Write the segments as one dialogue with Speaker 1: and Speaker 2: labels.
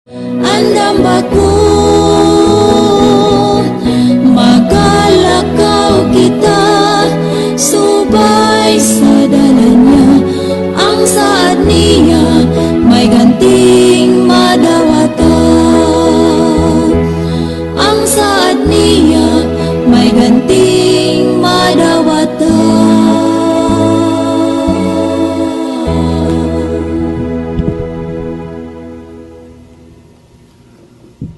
Speaker 1: Andam ba ko magalakaw kita subay sa dalan niya? Ang saad niya may ganting madawata. Ang saad niya may ganting madawata.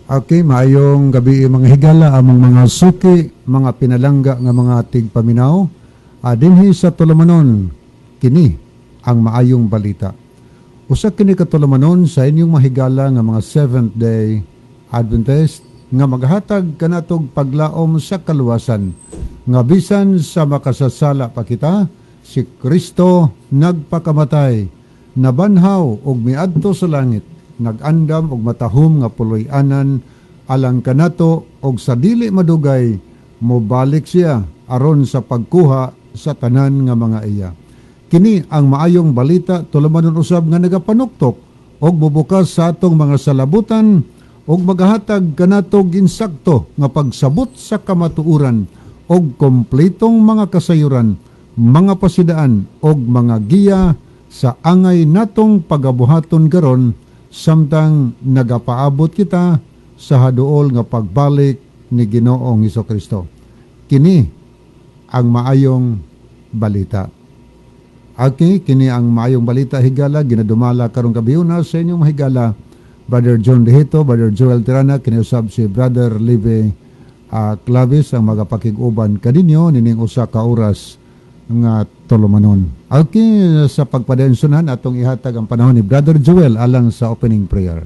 Speaker 2: Okay, maayong gabi, mga higala, among mga suki, mga pinalangga nga mga tigpaminaw. Dinhi sa tulumanon, kini ang maayong balita. Usa kini ka tulumanon sa inyong mahigala nga mga Seventh Day Adventist nga maghatag kanatog paglaom sa kaluwasan nga bisan sa makasasala pa kita, si Kristo nagpakamatay, nabanhaw ug miadto sa langit, nag-andam og matahom nga puloy-anan alang kanato, og sa dili madugay mobalik siya aron sa pagkuha sa tanan nga mga iya. Kini ang maayong balita, tulumanon usab nga nagapanuktok og bubukas sa atong mga salabutan og magahatag kanatog insakto nga pagsabot sa kamatuoran og kompletong mga kasayuran, mga pasidaan og mga giya sa angay natong pagabuhaton karon samtang nagapaabot kita sa haduol nga pagbalik ni Ginoong Kristo. Kini ang maayong balita. Okay, kini ang maayong balita, higala, ginadumala karong gabiuna sa inyong mahigala Brother John Dehito, Brother Joel Tirana, kiniusab si Brother Live Clavis ang magapakig-uban kaninyo nining usa ka oras nga tulumanon. Okay, sa pagpadensunan, atong ihatag ang panahon ni Brother Joel alang sa opening prayer.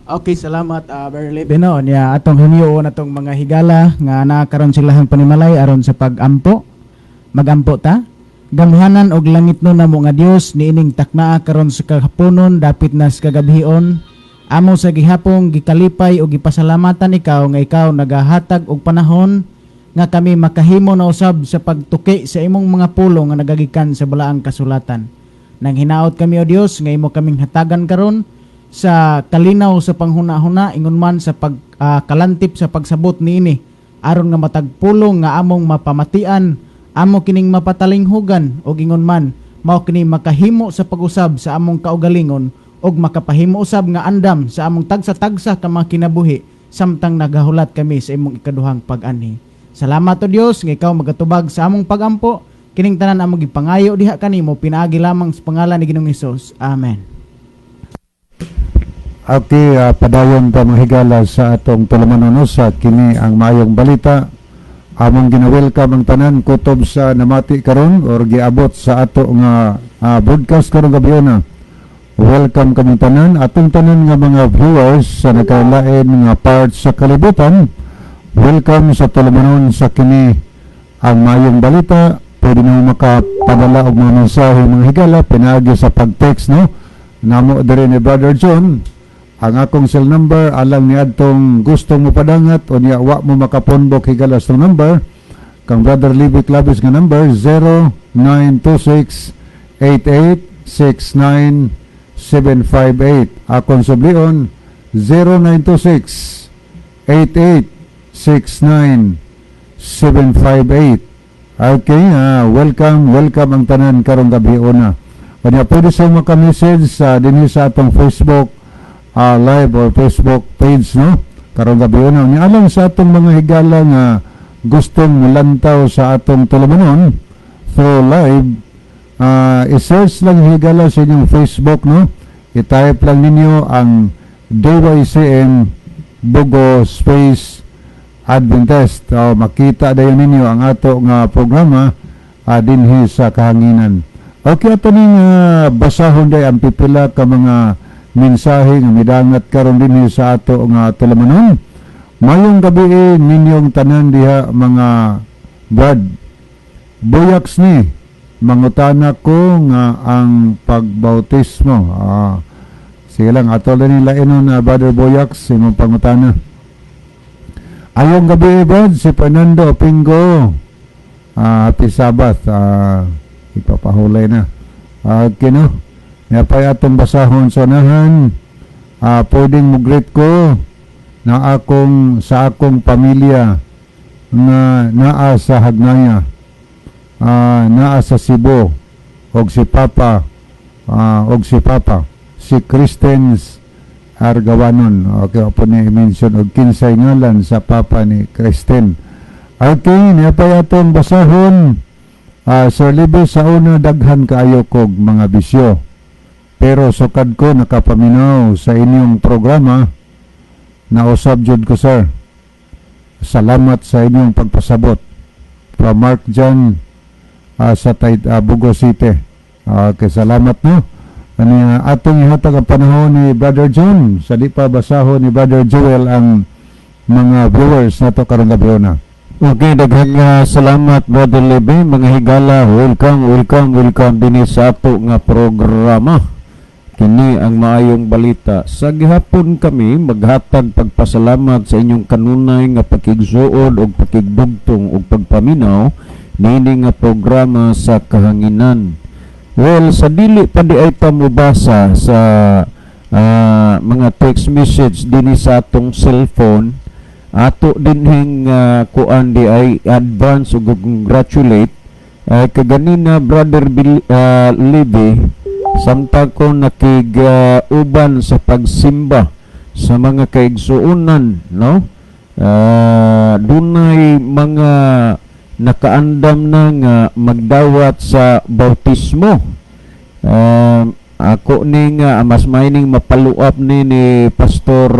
Speaker 3: Okay, salamat, Brother Lebe, no. Nya atong hiniuon atong mga higala nga nakaron silahang panimalay aron sa pagampo. Magampo ta. Gamhanan og langit no namo nga Dios, niining taknaa karon sa kahaponon, dapit na sa kagabhion. Amo sa gihapong gikalipay og gipasalamatan ikaw nga ikaw nagahatag og panahon nga kami makahimo na usab sa pagtuki sa imong mga pulong nga nagagikan sa balaang kasulatan. Nang hinaot kami, o Dios, nga imo kaming hatagan karon sa kalinaw sa panghuna-huna, ingon man sa pag kalantip sa pagsabot niini, aron nga matag pulong nga among mapamatian, amo kining mapatalinghugan, ug ingon man mao kini makahimo sa pag-usab sa among kaugalingon ug makapahimo usab nga andam sa among tagsa-tagsa ka mga kinabuhi samtang nagahulat kami sa imong ikaduhang pag-anhi. Salamat, O Dios, nga ikaw magatubag sa among pagampo. Kining tanan among gipangayo diha kanimo pinaagi lamang sa pangalan ni Ginoong Hesus. Amen.
Speaker 2: Okay, padayon pa, mga higala, sa atong tulumanon sa kini ang maayong balita. Among gina-welcome ang tanan kutob sa namati karon or giabot sa ato nga broadcast karong gabi na. Welcome kamong tanan, atong tanan nga mga viewers sa nagkalain nga parts sa kalibutan. Welcome sa tulumanon sa kini ang maayong balita. Pwede na makapadala og mga mensahe, mga higala, pinaagi sa pag-text, no, namo diri ni Brother John. Ang akong cell number alang ni adtong gustong mopadangat o niya wa mo makaponbok, higala, sa number kang Brother Libby Clavis nga number 0926 8869 758. Akong sublion, 0926 8869 758. Okay, welcome, welcome ang tanan karong gabi una. Kanya pwede sa maka-message sa dinhi sa atong Facebook live or Facebook page, no, karong gabi una. Nya alang sa atong mga higala nga gustong mulantaw sa atong tulumanon through live, i-search lang, higala, sa inyong Facebook, no. I-type lang ninyo ang DYCM Bogo space Adventist. Oh, makita dayon ninyo ang ato nga programa dinhi sa kahanginan. Okay, ato ning basahon day ang pipila ka mga mensahe nga midangat karon dinhi sa ato nga tulumanon. Mayong gabi ninyong tanan diha, mga brad. Buyaks ni mangutana ko nga ang pagbautismo. Sige lang, ato lang nila inon na Brother Boyaks imong pangutana. Ayong gabi, Brad, si Fernando Pingo. Happy Sabbath. Ipapahulay na. Okay, no? Nya pay atong basahon sa unahan. Pwedeng mo greet ko na akong sa akong pamilya nga naa sa Hagnaya, naa sa Cebu, og si Papa si Kristens Argawanon. Okay, po ni i-mention og kinsay ngalan sa papa ni Kristen. Okay, niya pa atong basahon. Sir Libe, sa una daghan kaayo kog mga bisyo. Pero sukad ko nakapaminaw sa inyong programa, nausab jud ko, sir. Salamat sa inyong pagpasabot. From Mark John sa Bugo City. Okay, salamat, no. Ano, atong ihatag ang panahon ni Brother John sa di pa basahon ni Brother Joel ang mga viewers nato karong gabi na.
Speaker 4: Okay, daghang nga salamat, Brother Lebe. Mga higala, welcome, welcome, welcome dinhi sa ato nga programa. Kini ang Maayong Balita. Sa gihapon kami maghatag pagpasalamat sa inyong kanunay nga pakigsuod og pakigdugtong og pagpaminaw niini nga programa sa kahanginan. Well, sa dili pa di ay ta mobasa sa mga text message dinhi sa atong cellphone, ato dinhing kuan di ay advance ug congratulate ay kaganina, Brother Libby, samtang ko nakig uban sa pagsimba sa mga kaigsuonan, no, dunay mga nakaandam na nga magdawat sa bautismo. Ako ni nga mas maining mapaluap ni Pastor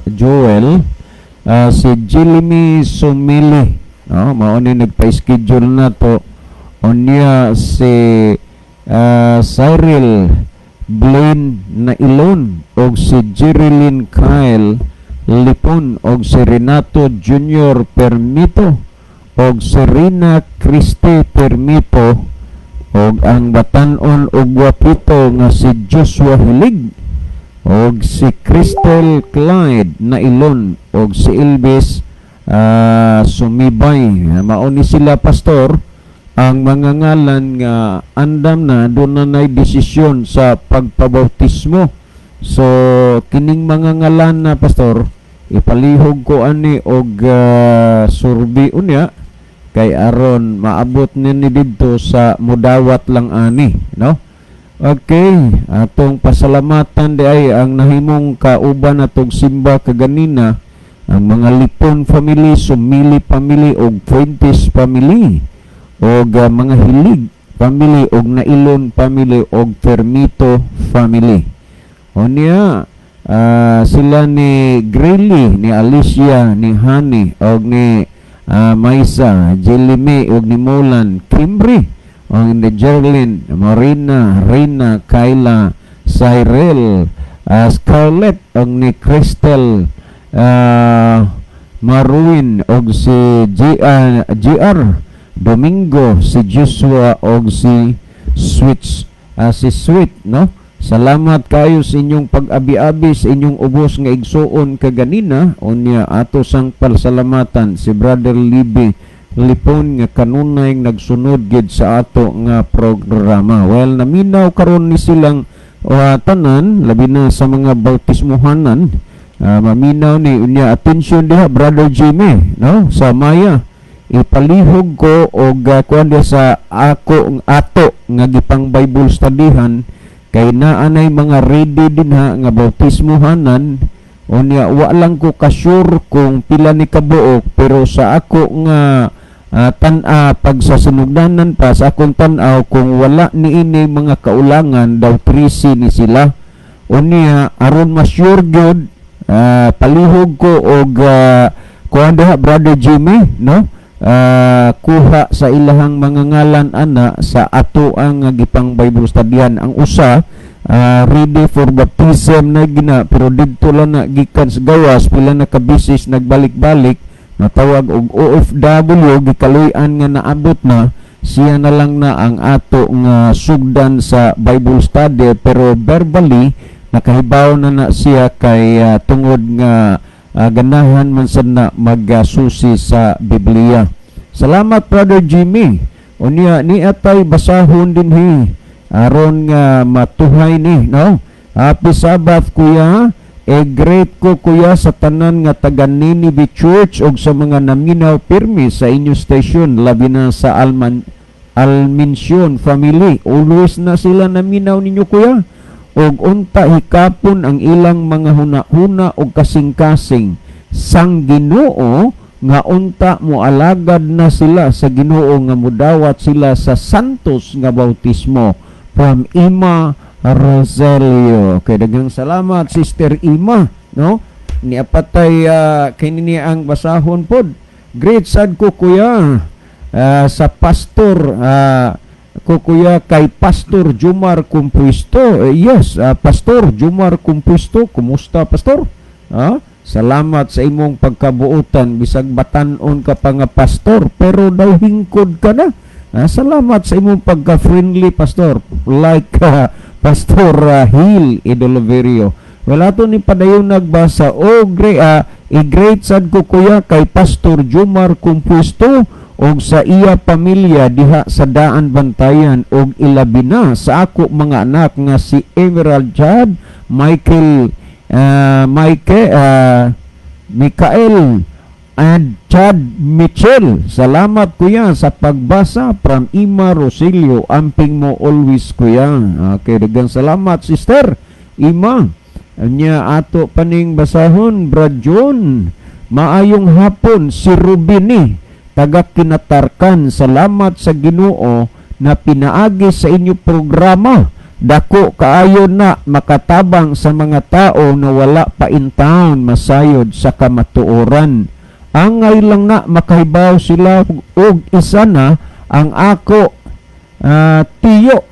Speaker 4: Joel, si Jilmy Sumili, no, mao ni nagpa-schedule na to. Unya si Cyril Blaine Nailon og si Jerilyn Kyle Lipon og si Renato Junior Permito og si Rina Christy Permito og ang batanon og gwapito nga si Joshua Hilig og si Crystal Clyde Nailon og si Elvis Sumibay. Mao ni sila, Pastor, ang mga ngalan nga andam na doon na nay desisyon sa pagpabautismo. So kining mga ngalan na, Pastor, ipalihog ko ani og survey unya kay aron maabot ni didto sa mudawat lang ani, no? Okay, atong pasalamatan di ay ang nahimong kauban natong simba kaganina, ang mga Lipon family, Sumili family og Fuentes family og mga Hilig family og Nailon family og Fermito family. Unya sila ni Grayley, ni Alicia, ni Honey og ni Maisa, Jelime og ni Mulan, Kimri og ni Jerlyn, Marina, Reina, Kyla, Cyril, Scarlett og ni Crystal, Marwin og si GR Domingo, si Joshua og si Switch, si Sweet, no? Salamat kayo sa inyong pag-abi-abi sa inyong ubos nga igsuon kaganina. Unya ato sang pasalamatan si Brother Libby Lipon nga kanunay nagsunod gid sa ato nga programa. Well, naminaw karon ni silang tanan, labi na sa mga bautismohanan. Maminaw ni. Unya attention diha, Brother Jimmy, no, sa Maya. Ipalihog ko og kuan diha sa ako ato nga gipang Bible studyhan kay naa nay mga ready dinha nga bautismohanan. Unya wa lang ko ka-sure kung pila ni kabuok, pero sa ako nga tan-a pagsasinugdanan pa sa akong tan-aw, kung wala niini mga kaulangan, daw 13 ni sila. Unya aron ma-sure gyud, palihog ko og kuan diha, Brother Jimmy, no, kuha sa ilahang mga ngalan ana sa ato ang gipang Bible studyan. Ang usa ready for baptism na gina, pero didto lang na gikan sa gawas, pila na ka beses nagbalik-balik, natawag og OFW, gikaluy-an nga naabot na siya na lang na ang ato nga sugdan sa Bible study, pero verbally nakahibaw na na siya kay tungod nga ganahan man sad na magsusi sa Biblia. Salamat, Brother Jimmy. Unya ni atay basahon dinhi. Aron nga matuhay ni, no? Happy Sabbath, kuya. E great ko, kuya, sa tanan nga taga Ninive Church og sa mga naminaw pirmi sa inyo station, labi na sa Alman Alminsyon family. Always na sila naminaw ninyo, kuya. Og unta hikapon ang ilang mga huna-huna og kasing-kasing sang Ginoo nga unta mo alagad na sila sa Ginoo nga mudawat sila sa santos nga bautismo. From Ima Roselio. Okay, daghang salamat, Sister Ima, no? Niapatay kini niya ang basahon pod. Great sad ko, kuya, sa pastor ko, kuya, kay Pastor Jumar Kumpuisto. Yes, Pastor Jumar Kumpuisto, kumusta, Pastor? Ah, salamat sa imong pagkabuotan bisag batan-on ka pa nga pastor pero daw hingkod ka na. Ah, salamat sa imong pagka-friendly, Pastor. Like Pastor Hill Idoloverio. Wala to ni padayon nagbasa. Oh, great, i-great sad ko, kuya, kay Pastor Jumar Kumpuisto og sa iya pamilya diha sa Daan Bantayan og ilabi na sa ako mga anak nga si Emerald Chad, Michael, Mike, Mikael and Chad Mitchell. Salamat, kuya, sa pagbasa. From Ima Rosilio. Amping mo always, kuya. Okay, daghang salamat, Sister Ima. Anya ato paning basahon, Brad John. Maayong hapon, si Rubini taga Kinatarkan. Salamat sa Ginoo na pinaagi sa inyo programa. Dako kaayo na makatabang sa mga tao na wala pa in town masayod sa kamatuoran. Angay lang na makahibaw sila og isa na ang ako tiyo.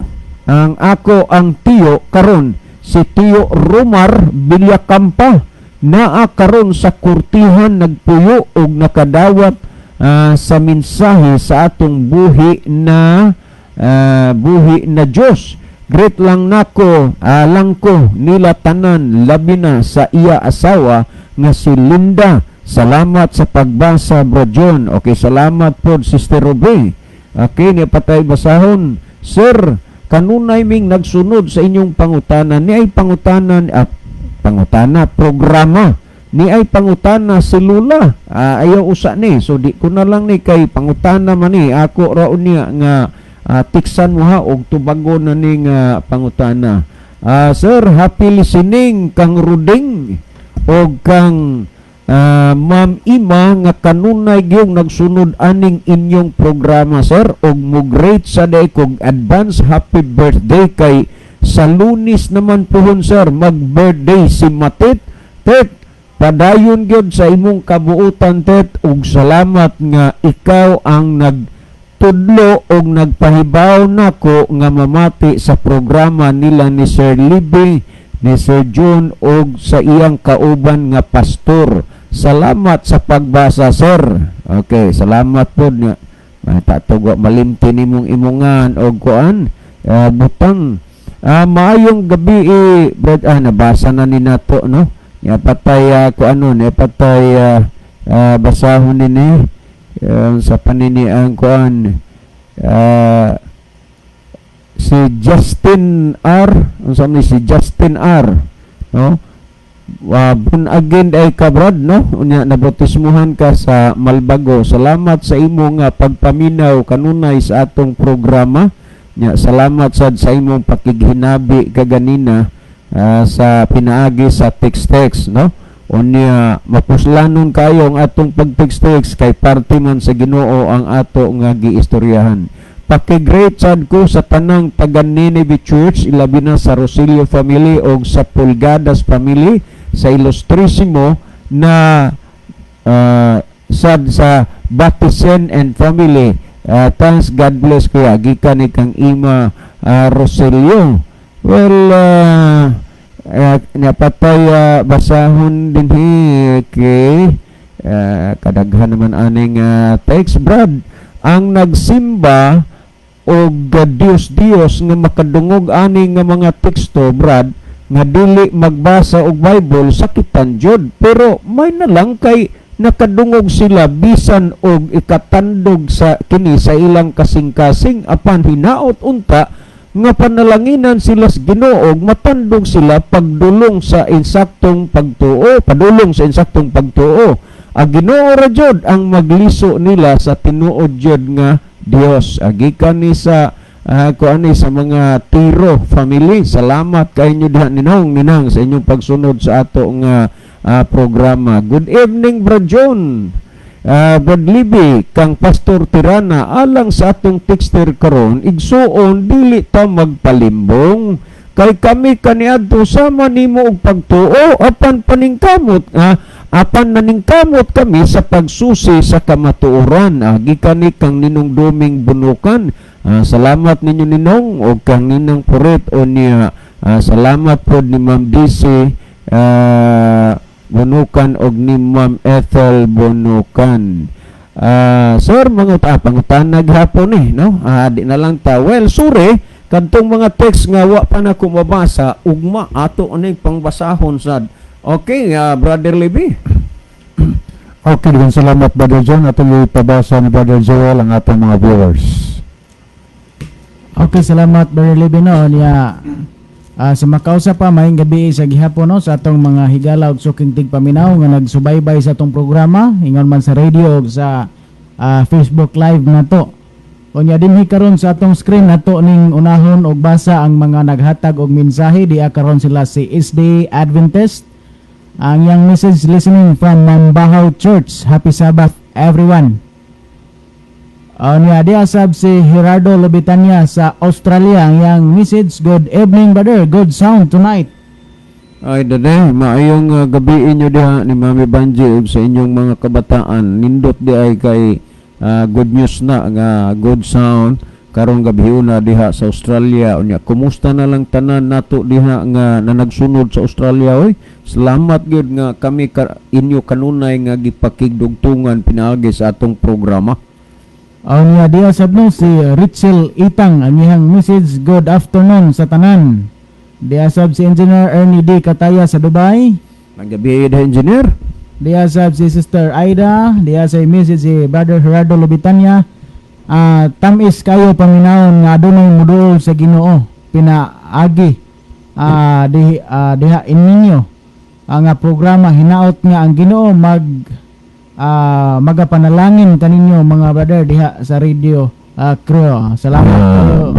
Speaker 4: Ang ako ang tiyo karon si Tiyo Romar Villacampa naa karon sa kurtihan nagpuyo og nakadawat sa mensahe sa atong buhi na Dios. Great lang nako lang ko nila tanan, labi na sa iya asawa nga si Linda. Salamat sa pagbasa, Bro John. Okay, salamat po, Sister Ruby. Okay, niya patay basahon. Sir, kanunay ming nagsunod sa inyong pangutana. Ni ay pangutanan, pangutana, programa. Ni ay pangutana si Lula. Ayaw usa ni. So di ko na lang ni kay pangutana man ni. Ako raon niya nga tiksan mo ha og tubago na ni nga pangutana. Sir, happy listening kang Ruding og kang Ma'am Ima nga kanunay gyud nagsunod aning inyong programa, sir, og mo great sa day kog advance happy birthday kay sa Lunes naman pohon, sir, mag birthday si Matit Tet. Padayon gyud sa imong kabuutan, Tet, ug salamat nga ikaw ang nagtudlo og nagpahibaw nako nga mamati sa programa nila ni Sir Libby, ni Sir John og sa iyang kauban nga pastor. Salamat sa pagbasa, sir. Okay, salamat po nga. Tatugwa malimti nimong imungan og kuan butang. Maayong gabi eh, Brad, nabasa na ni nato, no? Ya patay kuano ni patay basahon nini sa paniniang kuan si Justin R. Unsa ni si Justin R, no? Born again ay ka, Brad, no? Unya nabautismuhan ka sa Malbago. Salamat sa imo nga pagpaminaw kanunay sa atong programa. Nya salamat sad sa imong pakighinabi kaganina sa pinaagi sa text-text, no? Unya mapuslanon kayo ang atong pag-text-text kay parte man sa Ginoo ang ato nga giistoryahan. Paki-great sad ko sa tanang taga Nineveh Church, ilabi na sa Rosilio family og sa Pulgadas family sa Ilustrisimo na sad sa Batisen and family. Thanks, God bless, kuya. Gikan ni kang Ima Rosilio. Well, napatay basahon din kay kadaghan naman aning text, Brad. Ang nagsimba og Dios Dios nga makadungog ani nga mga teksto, Brad, nga dili magbasa og Bible, sakitan jud, pero may na lang kay nakadungog sila bisan og ikatandog sa kini sa ilang kasing-kasing apan hinaot unta. nga panalanginan sila sa Ginoo, matandog sila pagdulong sa insaktong pagtuo, padulong sa insaktong pagtuo. Ang Ginoo ra jud ang magliso nila sa tinuod jud nga Dios. Gikan ni sa kuan ni sa mga Tiro family. Salamat kay inyo diha, ninong, ninang, sa inyong pagsunod sa ato nga programa. Good evening, Bro John. Brad Libby, kang Pastor Tirana, alang sa atong texter karon, igsuon, dili ta magpalimbong kay kami kaniadto sama nimo og pagtuo, apan paningkamot apan naningkamot kami sa pagsusi sa kamatuoran. Gikan ni kang Ninong Duming Bunukan. Salamat ninyo, ninong, og kang Ninang Puret. O niya salamat pod ni Ma'am DC Bunukan og ni Ma'am Ethel Bunukan. Sir, mga pangutana gihapon eh, no? Di na lang ta. Well, sorry, kadtong mga text nga wa pa na ko mabasa, ugma ato aning pangbasahon sad. Okay, Brother Libby.
Speaker 2: Okay, daghang salamat, Brother John. Atong ipabasa ni Brother Joel ang atong mga viewers.
Speaker 3: Okay, salamat, Brother Libby, no. Niya sa makausa pa, maayong gabi sa gihapon, no, sa atong mga higala ug suking tigpaminaw nga nagsubaybay sa atong programa ingon man sa radio ug sa Facebook Live nato. Unya dinhi karon sa atong screen, nato ning unahon og basa ang mga naghatag og mensahe. Diha karon sila si SD Adventist. Ang iyang message, "Listening from Mambahaw Church. Happy Sabbath, everyone." Niya diha sab si Gerardo Lobitania sa Australia. Ang iyang message, "Good evening, brother. Good sound tonight."
Speaker 4: Ay, dade, maayong gabi inyo diha ni Mami Banji ug sa inyong mga kabataan. Nindot di ay kay good news na nga good sound karong gabi diha sa Australia. Unya, kumusta na lang tanan nato diha nga na nagsunod sa Australia, oy? Salamat gyud nga kami ka, inyo kanunay nga gipakigdugtungan pinaagi sa atong programa.
Speaker 3: Niya diha sab, no, si Richel Itang. Ang iyang message, "Good afternoon sa tanan." Diha sab si Engineer Ernie D. Kataya sa Dubai.
Speaker 4: Ang gabi diha, engineer.
Speaker 3: Diha sab si Sister Aida. Diha sa message si Brother Gerardo Lobitania. Tamis kayo paminawon nga adunay muduol sa Ginoo pinaagi diha ininyo ang programa. Hinaot nga ang Ginoo magapanalangin kaninyo mga brother diha sa radio crew. Salamat kayo.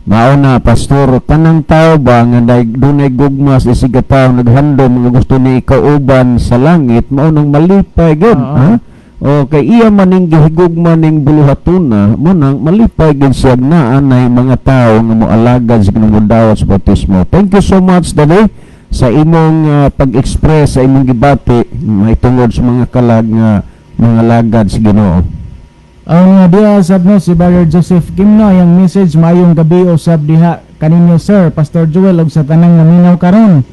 Speaker 4: Mao na, pastor, tanang tao ba nga dunay gugma sa isig ka tawo, naghandom nga gusto ni ikauban sa langit, mao nang malipay gyud,
Speaker 3: Oo.
Speaker 4: Ha? O kay iya maning gihigugma ning buluhatuna, mo nang malipay gyud siya na anay mga tao nga moalagad sa Ginoo, dawat sa bautismo. Thank you so much, Dali, sa imong pag-express sa imong gibati mahitungod sa mga kalag nga mga lagad sa Ginoo.
Speaker 3: Ang diha sab, no, si Brother Joseph Kimno, ang message, "Maayong gabi usab diha kaninyo, sir Pastor Joel, ug sa tanang naminaw karon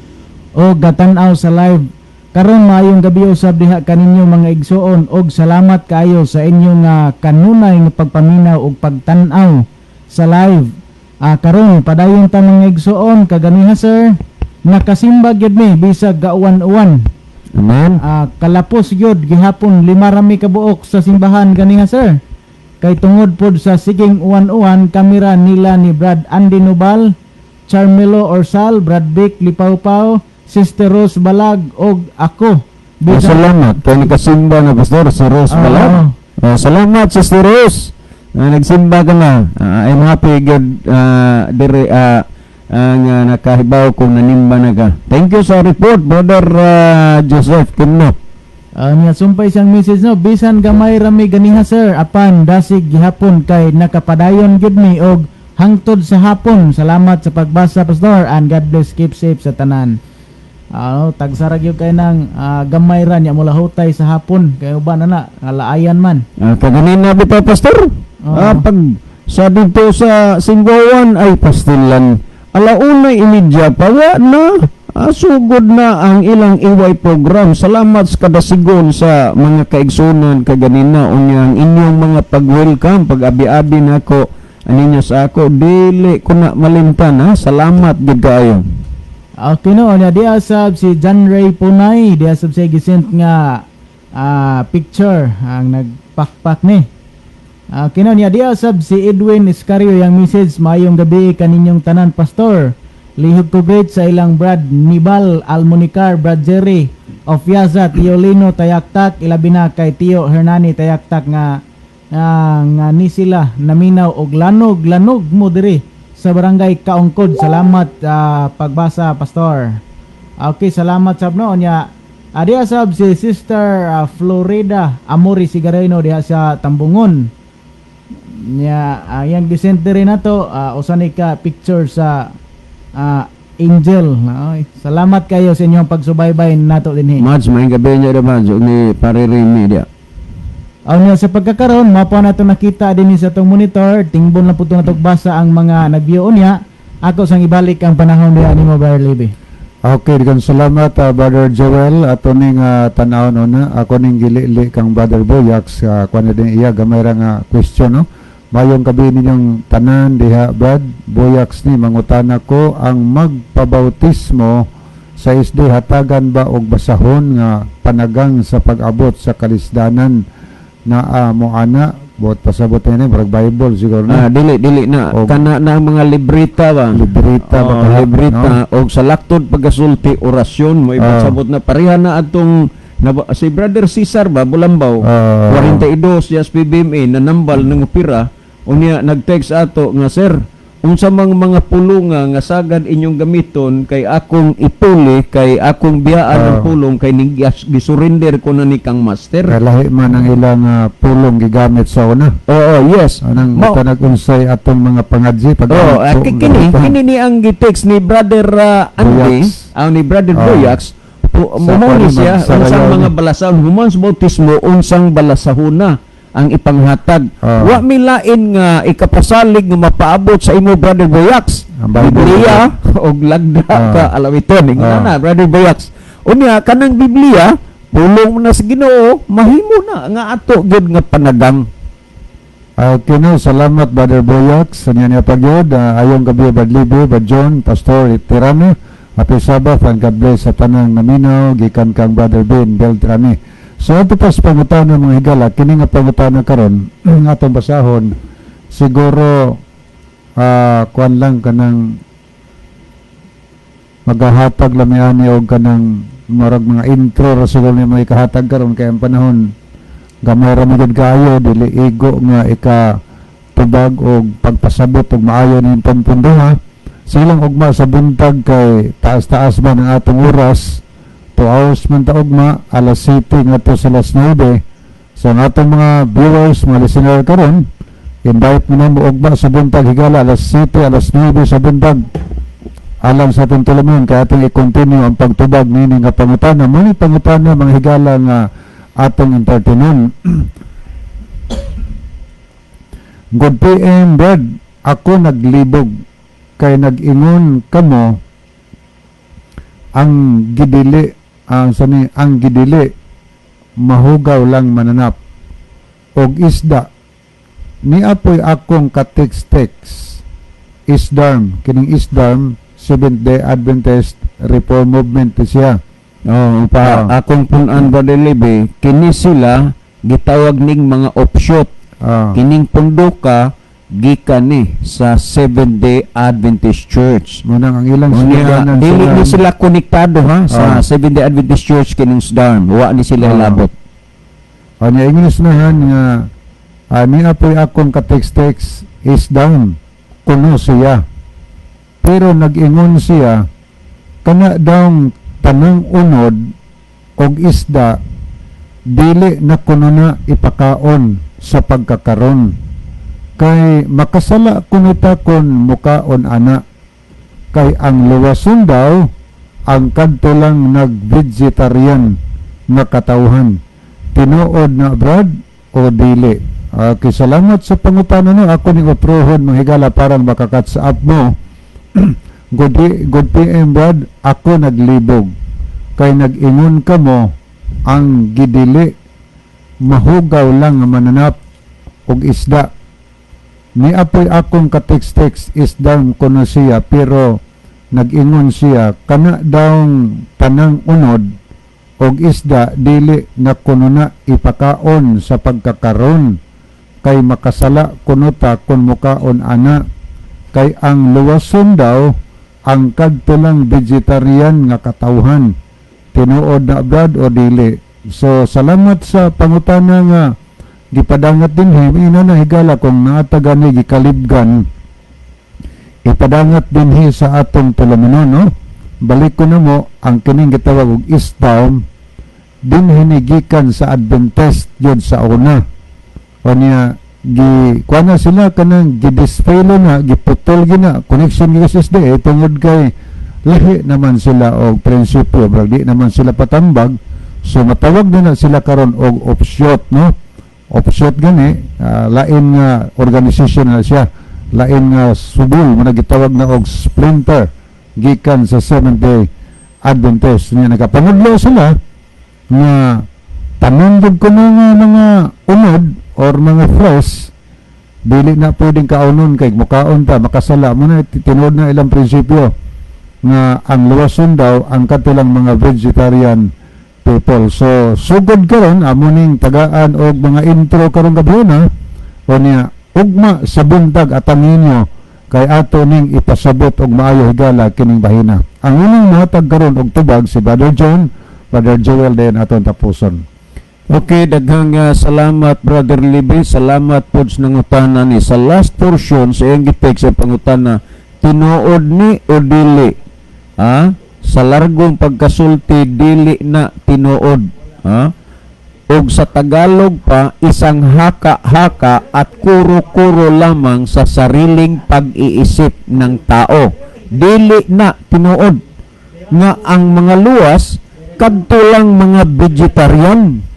Speaker 3: o gatan-aw sa live karon. Maayong gabi usab diha kaninyo, mga igsuon, og salamat kaayo sa inyong kanunay nga pagpaminaw ug pagtan-aw sa live karon. Padayon ta, mga igsuon. Kaganiha, sir, nakasimba gyud mi bisag gauwan-uwan."
Speaker 4: Amen.
Speaker 3: Kalapos gyud gihapon, 5 rami kabuok sa simbahan ganiha, sir. Kay tungod pod sa siging uwan-uwan, kamera nila ni Brad Andy Nobal, Charmelo Orsal, Brad Vic Lipawpaw, Sister Rose Balag og ako.
Speaker 4: Oh, salamat kay nakasimba na, Pastor, si Rose Balag. Oh, salamat, Sister Rose. Nagsimba ka na. I'm happy good dire nga nakahibaw kung nanimba na ka. Thank you sa report, Brother Joseph Kimno.
Speaker 3: Niya sumpay siyang message, no, "Bisan gamay rami ganiha, sir, apan dasig gihapon kay nakapadayon gyud mi og hangtod sa hapon. Salamat sa pagbasa, Pastor, and God bless. Keep safe sa tanan." Tagsara gyud kay nang gamay ra nya mula hutay sa hapon kay uban na na laayan man.
Speaker 4: Kaganina bitaw, Pastor.
Speaker 3: Oo.
Speaker 4: Pag sa dito sa Simbawan ay pastilan. 1:30 pa wa na. Sugod na ang ilang iway program. Salamat sa kadasigon sa mga kaigsunan kaganina, unya ang inyong mga pag-welcome, pag-abi-abi nako aninyo sa ako, dili ko na malimtan, ha. Salamat gid kaayo.
Speaker 3: Okay, no, nya diha sab si John Ray Punay, diha sab siya gisent nga picture ang nagpakpak ni. Kino niya diya sab si Edwin Escario, yang message, "Maayong gabi kaninyong tanan, pastor. Lihog ko great sa ilang Brad Nibal Almonicar, Brad Jerry of Yaza, Tio Lino Tayaktak, ilabi na kay Tio Hernani Tayaktak nga ni sila naminaw og lanog lanog mo diri sa Barangay Kaungkod. Salamat pagbasa, pastor." Okay, salamat sab, no. Nya adiya sab si Sister Florida Amori Sigareno diha sa Tambungon. Nya yang gisend rin nato usa ni ka picture sa angel. Ay, salamat kayo sa inyong pagsubaybay nato dinhi.
Speaker 4: Mads, maayong gabi niya da, Mads, ug ni Pare Remy dia.
Speaker 3: Aw sa pagkakaron mao pa nato nakita dinhi sa atong monitor, tingbon lang po nato basa ang mga nag-view niya. Ako sang ibalik ang panahon diha nimo, Brother Libby.
Speaker 2: Okay, daghang salamat, Brother Joel. Ato ning tan-awon una, ako ning gilili kang Brother Boyax kuan na din iya gamay ra nga question, no. "Mayong gabi ninyong tanan diha, Brad Boyax ni mangutana ko, ang magpabautismo sa SDA, hatagan ba og basahon nga panagang sa pag-abot sa kalisdanan na mo ana?" Buot pasabot ni murag Bible siguro na.
Speaker 4: Ah, dili dili na. Kana na ang mga librita ba?
Speaker 2: Librita ba
Speaker 4: Oh,
Speaker 2: kaha,
Speaker 4: librita
Speaker 2: no?
Speaker 4: og sa laktod pagkasulti, orasyon mo ipasabot na pareha na atong si Brother Cesar ba Bulambaw, 42 siya sa PBMA, nanambal ng opera. Unya nag-text ato nga, "Sir, unsa mang mga pulunga nga sagad inyong gamiton kay akong ipuli, kay akong biyaan ang pulong kay ning gisurrender ko na ni kang master."
Speaker 2: Kalahi man ang ilang pulong gigamit sa una.
Speaker 4: Oo, yes.
Speaker 2: Anang tanag unsay atong mga pangadji pag
Speaker 4: Oh, kini kini ni ang gi-text ni Brother Andy,
Speaker 2: Boyax.
Speaker 4: ang ni Brother Boyax,
Speaker 2: Sa
Speaker 4: mo ni
Speaker 2: kuwan
Speaker 4: siya
Speaker 2: sa
Speaker 4: unsang
Speaker 2: rayaw
Speaker 4: mga
Speaker 2: ni.
Speaker 4: balasahon human sa bautismo, unsang balasahona ang ipanghatag. Wa mi lain nga ikapasalig nga mapaabot sa imo, Brother Boyax.
Speaker 2: Ang Bible.
Speaker 4: Biblia og lagda ka alawiton ingon na, Brother Boyax. Unya kanang Biblia, pulong na sa Ginoo, mahimo na nga ato gyud nga panagang.
Speaker 2: Okay no, salamat, Brother Boyax. Sa niya niya pagyod, ayong gabi, Brad Libre, Brad John, Pastor Tirano. Happy Sabbath and God bless sa tanang naminaw gikan kang Brother Ben Beltrame. So ato pas pangutana, mga higala, kini nga pangutana karon atong basahon siguro kuan lang, kanang magahatag lang ani og kanang murag mga intro ra siguro ni mga ikahatag karon kay ang panahon gamay ra man gud kaayo, dili igo nga ika tubag og pagpasabot og maayo ning pampunduha. Silang ugma sa buntag kay taas-taas man ang atong oras, 2 hours man ta ugma, alas 7 ngadto sa alas 9. So ang atong mga viewers, mga listener karon, invite mo na mo ugma sa buntag, higala, alas 7, alas 9 sa buntag alang sa atong tulumanon kay atong i-continue ang pagtubag nini nga pangutana. Mo ni pangutana, mga higala, nga atong entertainon. "Good PM, Brad. Ako naglibog kay nag-ingon kamo ang gidili, ang sani, ang gidili mahugaw lang mananap og isda. Niapoy akong ka-text-text isdarm, kining isdarm, Seventh Day Adventist Reform Movement siya."
Speaker 4: Oh, pa akong punan, Brother Libe, kini sila gitawag ning mga offshoot. Kining punduka gikan ni sa Seventh Day Adventist Church.
Speaker 2: Munang ang ilang
Speaker 4: Unya,
Speaker 2: suluganan
Speaker 4: dili ni sila konektado ha sa Seventh Day Adventist Church kining SDARM. Wa ni sila labot.
Speaker 2: Anya English nahan nga "Niapoy akong ka-text-text is down kuno siya. Pero nag-ingon siya kana daw tanang unod og isda dili na kuno na ipakaon sa pagkakaron kay makasala kuno ta kon mukaon ana, kay ang luwason daw ang kadto lang nag-vegetarian nga katawhan. Tinuod na, Brad, o dili?" Okay, salamat sa pangutana, no. Ako ni utrohon, mga higala, parang maka-catch up mo. Good PM, Brad. Ako naglibog kay nag-ingon kamo ang gidili mahugaw lang nga mananap og isda. Niapoy akong ka-text-text is down kuno siya, pero nag-ingon siya kana daw tanang unod og isda dili na kuno na ipakaon sa pagkakaron. Kay makasala kuno ta kung mukaon ana, kay ang luwason daw ang kadto lang vegetarian nga katawhan. Tinuod na, Brad, o dili? So salamat sa pangutana nga gipadangat dinhi. Ina na, higala, kung naa ta gani gikalibgan, ipadangat dinhi sa atong tulumanon, no? Balik ko na mo ang kining gitawag og Eastbound dinhi ni gikan sa Adventist yun sa una. O niya gi kuha na sila kanang gidisfelo na, giputol gina connection gi sa SDA tungod kay lahi naman sila og prinsipyo, brag di naman sila patambag. So matawag na na sila karon og offshoot, no? Offshoot gani, lain nga organization na siya, lain nga subol mo na, gitawag na og splinter gikan sa Seventh Day Adventist. Niya nagapangudlo sila nga tanan jud kuno nga mga unod or mga fresh dili na pwedeng kaonon kay mukaon ta, makasala mo na. Tinuod na ilang prinsipyo nga ang luwason daw ang katulang mga vegetarian people. So sugod karon amo ning tagaan og mga intro karong gabi na. O niya ugma sa buntag atang ninyo kay ato ning ipasabot og maayo, higala, kining bahina. Ang unang mohatag karon og tubag si Brother John, Brother Joel, din aton tapuson.
Speaker 4: Okay, daghang salamat, Brother Libby. Salamat pod sa nangutana ni. Sa last portion sa iyang gitek sa pangutana, tinuod ni o dili? Ha? Sa largong pagkasulti, dili na tinuod. Ha? Og sa Tagalog pa, isang haka-haka at kuro-kuro lamang sa sariling pag-iisip ng tao. Dili na tinuod nga ang mga luwas kadto lang mga vegetarian.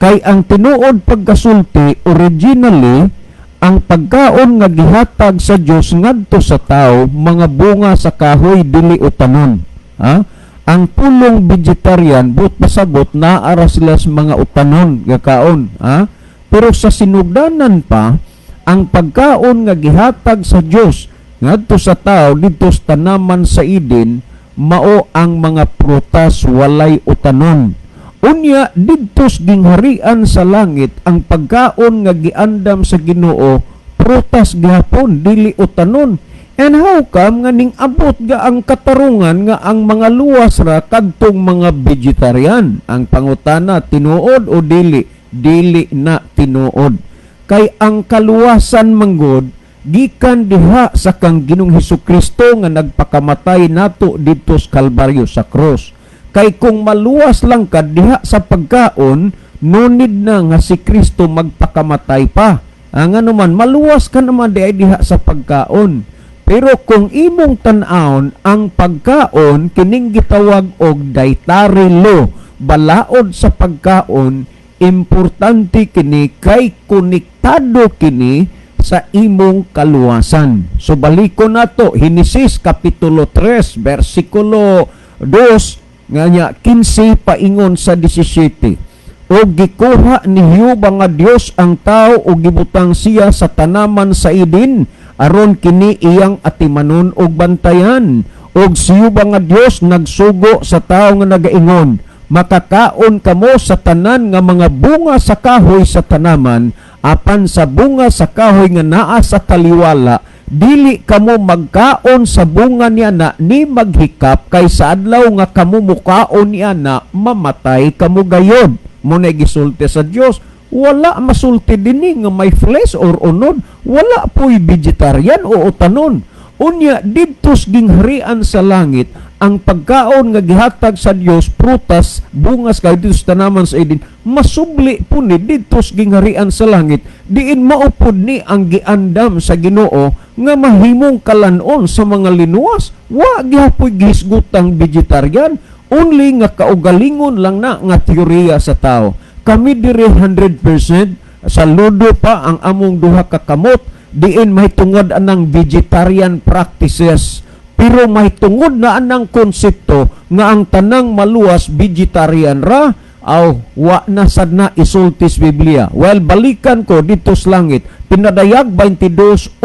Speaker 4: Kay ang tinuod pagkasulti, originally, ang pagkaon nga gihatag sa Dios ngadto sa tao, mga bunga sa kahoy, dili utanon. Ha? Ang pulong vegetarian, but pasabot naa ra sila sa mga utanon nga kaon, ha? Pero sa sinugdanan pa, ang pagkaon nga gihatag sa Dios ngadto sa tao didto sa tanaman sa Eden mao ang mga prutas, walay utanon. Unya didto sa gingharian sa langit, ang pagkaon nga giandam sa Ginoo prutas gihapon, dili utanon. And how come nga ning abot ga ang katarungan nga ang mga luwas ra kadtong mga vegetarian? Ang pangutana, tinuod o dili? Dili na tinuod. Kay ang kaluwasan manggod gikan diha sa kang Ginoong Hesukristo nga nagpakamatay nato didto sa Kalbaryo, sa cross. Kay kung maluwas lang ka diha sa pagkaon, no need na nga si Kristo magpakamatay pa. Ang ano man, maluwas ka naman di ay diha sa pagkaon. Pero kung imong tan-awon ang pagkaon, kining gitawag og dietary law, balaod sa pagkaon, importante kini kay konektado kini sa imong kaluwasan. So baliko nato Henesis kapitulo 3 bersikulo 2 nga nya 15 paingon sa 17. "Og gikuha ni Jehova nga Dios ang tao ug gibutang siya sa tanaman sa Eden aron kini iyang atimanon ug bantayan. Og si Jehova nga Dios nagsugo sa tao nga nagaingon, 'Makakaon kamo sa tanan nga mga bunga sa kahoy sa tanaman, apan sa bunga sa kahoy nga naa sa taliwala, dili kamo magkaon sa bunga niya na ni maghikap, kay sa adlaw nga kamo mukaon niya na, mamatay kamo gayod.'" Mo na gisulti sa Dios. Wala masulti dinhi nga may flesh or unod, wala po'y vegetarian o utanon. Unya didto sa gingharian sa langit, ang pagkaon nga gihatag sa Dios prutas, bungas kay didto sa tanaman sa Eden, masubli po ni didto sa gingharian sa langit, diin maupod ni ang giandam sa Ginoo nga mahimong kalanon sa mga linuwas. Wa gihapoy gihisgutang vegetarian, only nga kaugalingon lang na nga teorya sa tao. Kami diri 100%, saludo pa ang among duha ka kamot diin mahitungod anang vegetarian practices, pero mahitungod na anang konsepto nga ang tanang maluwas vegetarian ra, aw wa na sad na isulti sa Biblia. Well, balikan ko didto sa langit. Pinadayag 22:1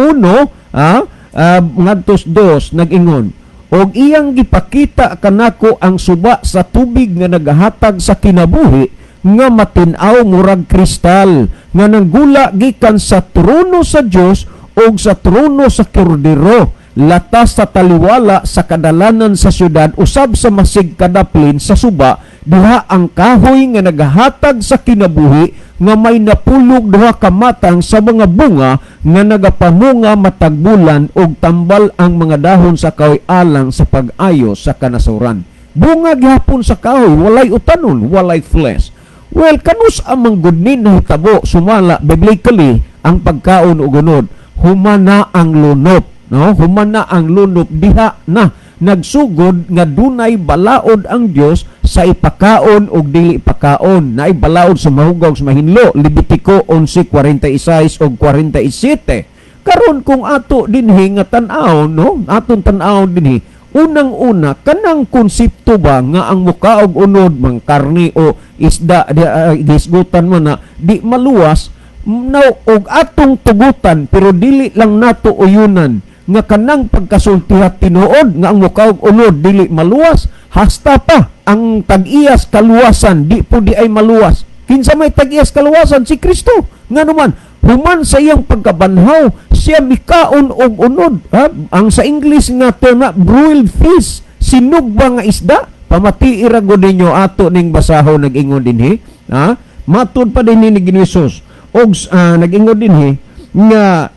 Speaker 4: ngadto 2, nag-ingon, "Og iyang gipakita kanako ang suba sa tubig nga nagahatag sa kinabuhi. nga matin-aw murag kristal nga nanggula gikan sa trono sa Dios ug sa trono sa Kordero, latas sa taliwala sa kadalanan sa syudad, usab sa masig kadaplin sa suba. Diha ang kahoy nga nagahatag sa kinabuhi nga may 12 ka matang sa mga bunga nga nagapamunga matag bulan, ug tambal ang mga dahon sa kahoy alang sa pag-ayo sa kanasoran. Bunga gihapon sa kahoy, walay utanon, walay flesh. Well, kanus amang gud ni nahitabo sumala biblically ang pagkaon og unod? Humana ang lunop, no? Humana ang lunop, diha na nagsugod nga dunay balaod ang Dios sa ipakaon og dili ipakaon. Naay balaod sa mahugaw, sa mahinlo, Levitico 11:46 og 47. Karon, kung ato dinhi nga tan-awon, no, aton tan-awon dinhi, unang-una, kanang konsepto ba nga ang mukaog unod, mang karni o isda, di, gisgutan mo na di maluwas. Now, og atong tugutan pero dili lang nato uyunan nga kanang pagkasultiha tinuod nga ang mukaog unod dili maluwas, hasta pa ang tag-iyas kaluwasan di po di ay maluwas. Kinsa may tag-iyas kaluwasan? Si Kristo. Nga naman, human sa iyang pagkabanhaw, siya mikaon og unod, ha? Ang sa English nga term na broiled fish, sinugba nga isda. Pamatii ra gud ninyo, ato ning basahon. Nag-ingon dinhi, ha? Matud pa dinhi ni Jesus og nag-ingon dinhi nga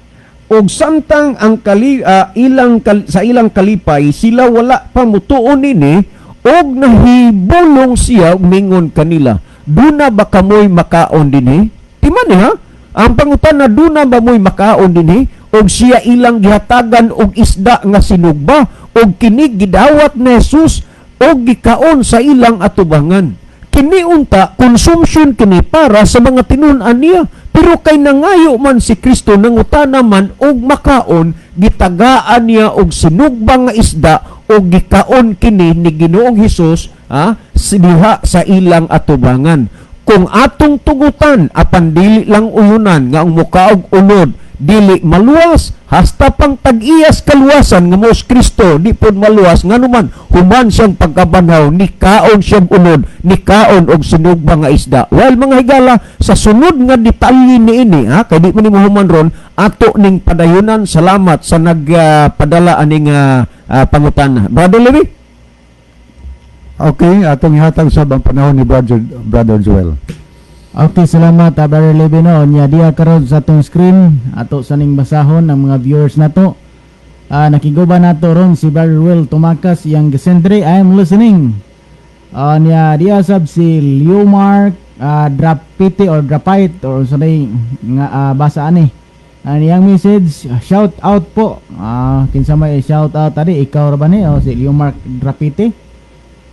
Speaker 4: og samtang ang kali, ilang sa ilang kalipay sila wala pa mutuo nini, og nahibulong siya ug mingon kanila, "Duna ba kamoy makaon dinhi?" Timan ni ha ang pangutana, "Duna ba moy makaon dinhi?" Og siya ilang gihatagan og isda nga sinugba, og kini gidawat ni Jesus og gikaon sa ilang atubangan. Kini unta consumption kini para sa mga tinun-an niya, pero kay nangayo man si Kristo, nangutana man og makaon, gitagaan niya og sinugba nga isda og gikaon kini ni Ginoong Hesus, ha, diha sa ilang atubangan. Kung atong tugutan apan dili lang uyunan nga ang mukaog unod dili maluwas, hasta pang tag-iyas kaluwasan nga mao si Kristo di pod maluwas, nganuman human siyang pagkabanhaw nikaon siyang unod, nikaon og sinugba nga isda. Well, mga higala, sa sunod nga detalye niini, ha, kay di man nimo human ron, ato ning padayunan. Salamat sa nagpadala aning pangutana, Brother Levi.
Speaker 2: Okay, atong ihatag sab ang panahon ni Brother Joel.
Speaker 3: Okay, salamat, Brother Levi, no. Nya diha karon sa atong screen, ato sa ning basahon ng mga viewers nato. Nakiguba nato ron si Brother Will Tumakas, iyang gisendre, "I am listening." Nya diha sab si Leo Mark Drapite or Drapite or sa nga basa ani. Iyang message, "Shout out po." Kinsa may shout out tadi, ikaw ra ba ni o si Leo Mark Drapite?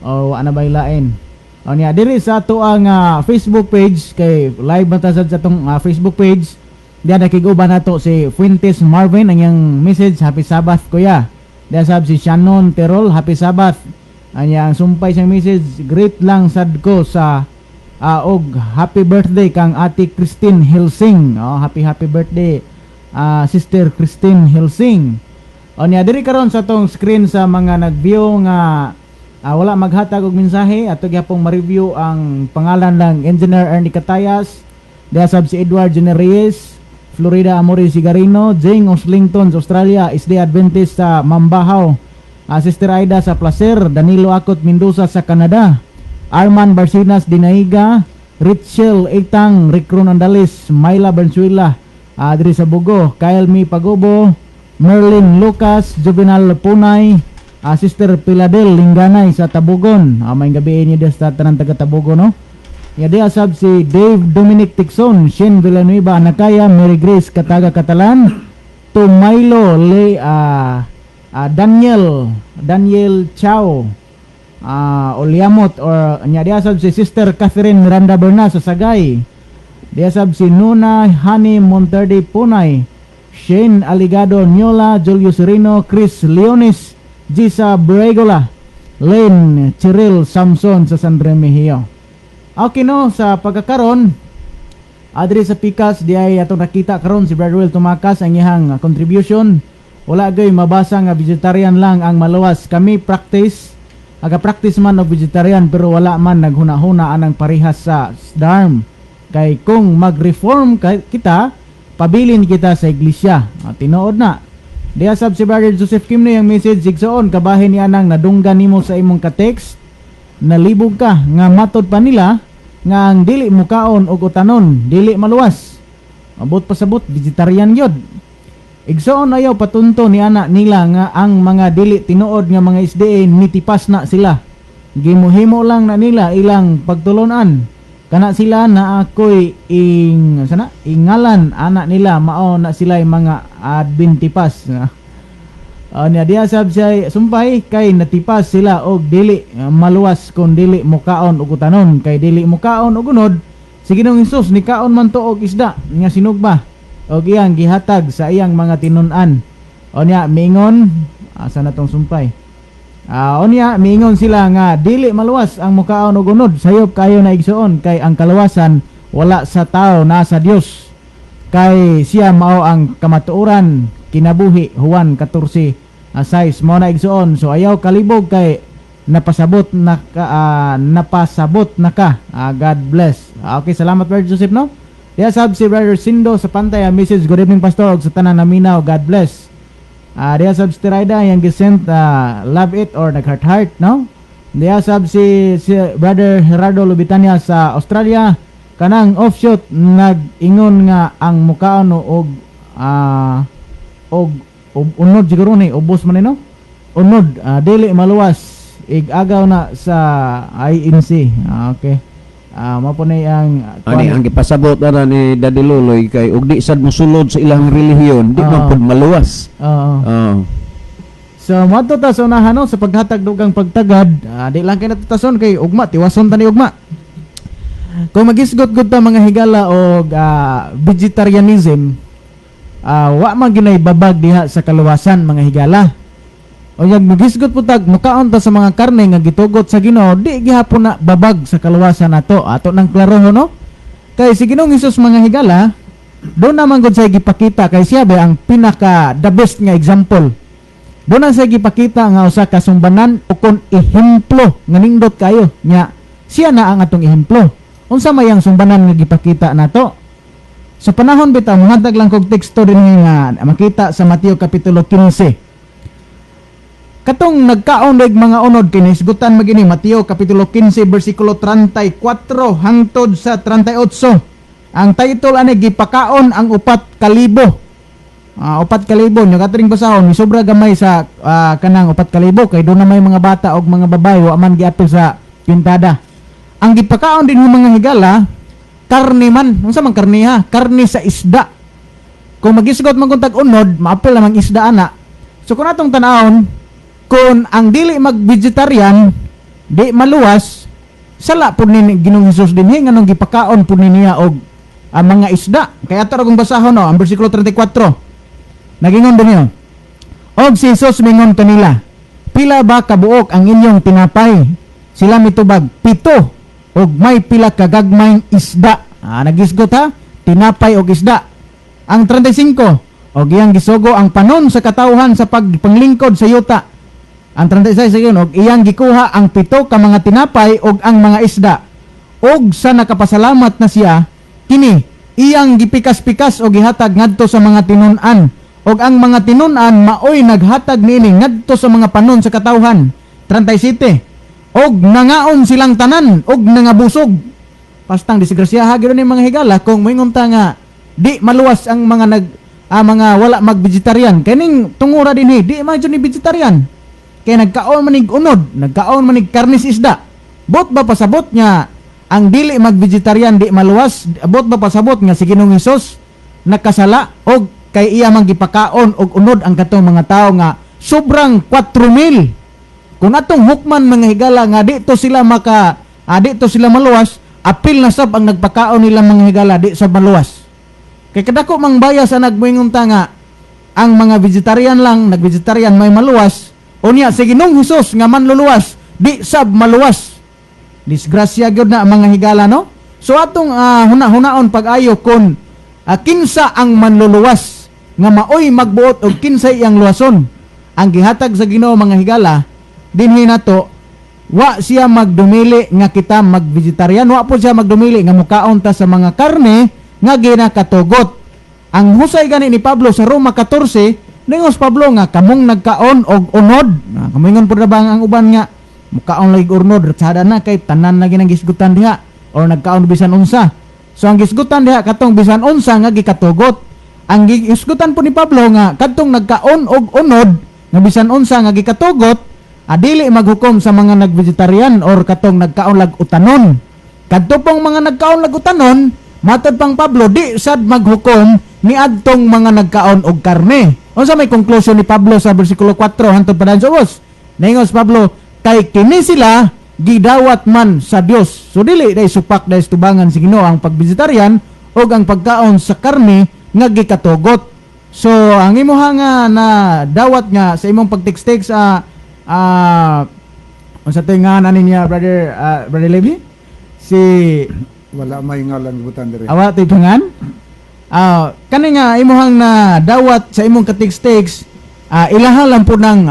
Speaker 3: O wa na ba lain? O niya diri sa ato ang Facebook page, kay live man ta sad sa atong Facebook page. Diya nakiguban nato si Fuentes Marvin, ang iyang message, "Happy Sabbath, kuya." Diya sab si Shannon Terol, "Happy Sabbath." Ang iyang sumpay siyang message, "Great lang sad ko sa og happy birthday kang Ate Christine Hilsing." Oh, happy happy birthday, Sister Christine Hilsing. O niya diri karon sa atong screen sa mga nag-view nga wala maghatag og mensahe, ato gyapong ma-review ang pangalan lang: Engineer Ernie Catayas, diha sab si Edward Junior Reyes, Florida Amore Sigarino, Jane Oslington sa Australia, SD Adventist sa Mambahaw, Sister Aida sa Placer, Danilo Akot Mendoza sa Canada, Arman Barcinas Dinaiga, Richel Itang, Ricron Andalis, Myla Benzuela, diri sa Bugo, Kyle Mi Pagobo, Merlin Lucas, Juvenal Punay, Sister Piladel Linganay sa Tabugon. May gabi niya sa tanan taga Tabugon, no? Ya diha sab si Dave Dominic Tixon, Shin Villanueva Anakaya, Mary Grace Kataga Catalan, Tumaylo Le Daniel Daniel Chow Oliamot or nya diha sab si Sister Catherine Miranda Bernas sa Sagay. Diha sab si Nuna Hani Monterde Punay, Shane Aligado Nyola, Julio Sereno, Chris Leonis, Gisa Bregola, Lynn Chiril Samson sa San Remigio. Okay, no, sa pagkakaron, adri sa Pikas, di ay atong nakita karon si Brother Will Tumakas ang iyang contribution. Wala gay mabasa nga vegetarian lang ang maluwas. Kami practice Aga practice man og vegetarian pero wala man naghuna-huna anang parehas sa DARM. Kay kung mag-reform kita, pabilin kita sa iglesia. Tinuod na. Diya sab si Brother Joseph Kimney ang message, igsoon, kabahin ni anang nadunggan nimo sa imong ka-text, nalibog ka nga matod pa nila nga ang dili mukaon og utanon dili maluwas. Abot pasabot vegetarian gyud. Igsoon, ayaw patunto ni ana nila nga ang mga dili tinuod nga mga SDA nitipas na sila. Gimuhimo lang na nila ilang pagtulunan. Kana sila na ako'y ing sana ingalan ana nila, mao na sila mga Adventipas. Niya diya sab siya sumpay kay natipas sila og dili maluwas kung dili mukaon og utanon, kay dili mukaon og unod. Si Ginoong Hesus nikaon man to og isda nga sinugba og iyang gihatag sa iyang mga tinun-an. Onya miingon, asa na tong sumpay? Unya miingon sila nga dili maluwas ang mukaon og unod. Sayop kayo na, igsuon, kay ang kaluwasan wala sa tao, nasa Dios. Kay siya mao ang kamatuoran, kinabuhi, Juan 14 6. Mao na, igsuon. So ayaw kalibog kay napasabot na ka, napasabot na ka. God bless. Okay, salamat, Brother Joseph, no. Diya sab si Brother Sindo sa Pantay, message, "Good evening, Pastor, ug sa tanan naminaw, God bless." Diya sab si Tiraida yang gisent love it or nag heart heart, no. Diya sab si Brother Gerardo Lubitania sa Australia, kanang offshoot nag-ingon nga ang mukaon og unod siguro ni ubos man ni, no, unod, dili maluwas, ig-agaw na sa INC. Okay, mao po ni ang
Speaker 4: Ani ang gipasabot ara ni Daddy Loloy kay og di sad mosulod sa ilang relihiyon, di man pud maluwas.
Speaker 3: Oo. So moadto ta sa unahan, no, sa paghatag dugang pagtagad, di lang kay natutason kay ugma tiwason ta ni ugma. Kung magisgot gud ta, mga higala, og vegetarianism, wa man ginay babag diha sa kaluwasan, mga higala. O yag magisgot po tag mukaon ta sa mga karne nga gitugot sa Ginoo, di gihapon na babag sa kaluwasan nato. Ato nang klaroho, no? Kay si Ginoong Hesus, mga higala, doon naman gud siya gipakita kay siya ba ang pinaka the best nga example. Doon na siya gipakita nga usa ka sumbanan o kon ehemplo nga nindot kayo nya siya na ang atong ehemplo. Unsa may ang sumbanan nga gipakita nato? Sa panahon bitaw, muhatag lang kog teksto din nga makita sa Mateo kapitulo 15. Katong nagkaon og mga unod, kay nahisgutan magini Mateo kapitulo 15 bersikulo 34 hangtod sa 38. Ang title ani, "Gipakaon ang 4,000." 4,000 nya katring basahon, sobra gamay sa kanang 4,000 kay doon na may mga bata og mga babae, wa man giapil sa pintada. Ang gipakaon din ng mga higala, karne man. Unsa man karne, ha? Karne sa isda. Kung magisgot man kung tag unod, maapil namang isda ana. So kung atong tanawon, kung ang dili mag-vegetarian, di maluwas, sala po ni Ginoong Hesus dinhi nganong gipakaon po ni niya og ang mga isda. Kaya ato ra kung basahon, no, ang bersikulo 34. Nagingon din niyo. Og si Jesus mingon kanila, "Pila ba kabuok ang inyong tinapay?" Sila mitubag, "Pito. Og may pila kagagmayng isda." Nagisgot ha, tinapay og isda. Ang 35, og iyang gisugo ang panon sa katawhan sa pagpanglingkod sa yuta. Ang 36 sayon, og iyang gikuha ang pito ka mga tinapay og ang mga isda. Og sa nakapasalamat na siya, kini iyang gipikas-pikas og gihatag ngadto sa mga tinun-an. Og ang mga tinun-an maoy naghatag niini ngadto sa mga panon sa katawhan. 37. Og nangaon silang tanan og nangabusog. Pastang disgrasyaha gyud ni, mga higala, kung moingon ta nga di maluwas ang mga nag mga wala mag-vegetarian. Kaning tungura dinhi, di man jud ni vegetarian. Kay nagkaon manig unod, nagkaon manig karnis isda. Bot ba pasabot nga ang dili mag-vegetarian di maluwas? Bot ba pasabot nga si Ginoong Hesus nakasala og kay iya man gipakaon og unod ang katong mga tao nga sobrang 4,000? Kung atong hukman, mga higala, nga dito sila maka dito sila maluwas, apil na sab ang nagpakaon nila, mga higala, di sa maluwas. Kay kadako mang bias sa nagmoingon ta nga ang mga vegetarian lang, nag-vegetarian may maluwas, unya si Ginoong Hesus nga manluluwas di sab maluwas. Disgrasya gyud na, mga higala, no? So atong huna-hunaon pag-ayo kung kinsa ang manluluwas nga maoy magbuot og kinsay iyang luwason. Ang gihatag sa Ginoo, mga higala, dinhi nato Wa siya magdumili nga kita mag-vegetarian, wa po siya magdumili nga mukaon ta sa mga karne nga ginakatugot. Ang husay gani ni Pablo sa Roma 14, ningos Pablo nga kamong nagkaon og unod, kamoingon po na ba ang uban nga mukaon lagi unod, ratsada na kay tanan lagi nang gisgutan diha or nagkaon bisan unsa. So ang gisgutan diha, katong bisan unsa nga gikatugot. Ang gisgutan po ni Pablo nga kadtong nagkaon og unod nga bisan unsa nga gikatugot, adili maghukom sa mga nagvegetarian or katong nagkaon lag utanon. Kadto pong mga nagkaon lag utanon, matod pang Pablo, di sad maghukom ni adtong mga nagkaon og karne. Unsa may conclusion ni Pablo sa bersikulo 4 hantod padayon sa ubos? Ningos Pablo, kay kini sila gidawat man sa Dios. So dili day supak day tubangan si Ginoo ang pag-vegetarian og ang pagkaon sa karne nga gikatugot. So ang imuha nga na dawat nga sa imong pag-text sa unsa to nga ani niya, brother Levi? Si
Speaker 2: Wala may ngalan butan diri.
Speaker 3: Awa to'y pangan? Kani nga imuhang na dawat sa imong katext, ilaha lang po ng